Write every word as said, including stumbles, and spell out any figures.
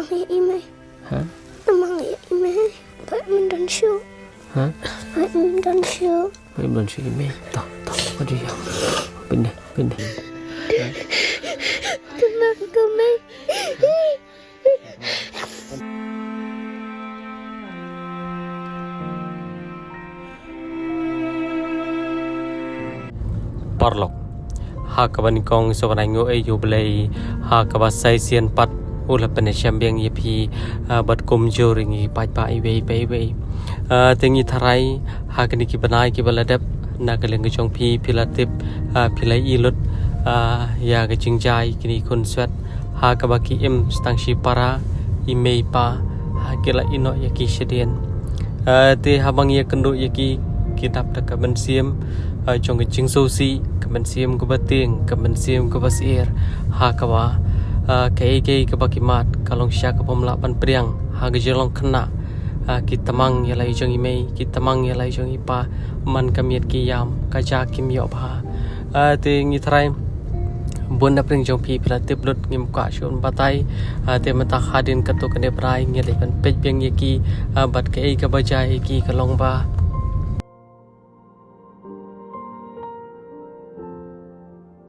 Mang ïa i mei. Ha? Mang ïa i mei. Peit mynta shuh. Ha? Peit mynta shuh. Peit mynta shuh i mei. To, to, peit ïa. Pynne, pynne. Tenang ka mei. Paralok, ha kaba nyngkong sa ban ai nguh ïa U Blei ha kaba sa shisien pat u la pynïashem biang ïa phi, ah, bad kumjuh ïa ngi paidbah iwei pa iwei. Ah, te ngi tharai ha kine ki bnai kiba la dep, na ka liang ka jong phi, phi la tip, ah, phi la ïohi lut, ah, ïa ka jingjia kine ki khun swet ha kaba ki im tang shipara, i mei i pa, ha ki la ïehnoh ïa ki shadien. Ah, te haba ngi ïakynduh ïa ki, ki dap da ka mynsiem, ah, jong ka jingsngewsih, ka mynsiem kaba tieng, ka mynsiem kaba syier, ha kaba, ah, kaei kaei kaba ki mad ka long shisha kabym lah ban pdiang ha ka jinglong khynnah. Ah, ki tymmen ïa la i jong i mei, ki tymmen ïa la i jong i pa, man ka miet ki ïam, ka ja kim ïoh bha. Ah, te ngi tharai bun na pdeng jong phi phi la tip lut, ngim kwah shuh ban batai. Ah, te mynta hadien katto katne bnai ngi leit ban peit biang ïa ki, ah, bad kaei kaba jia ïa ki ka long ba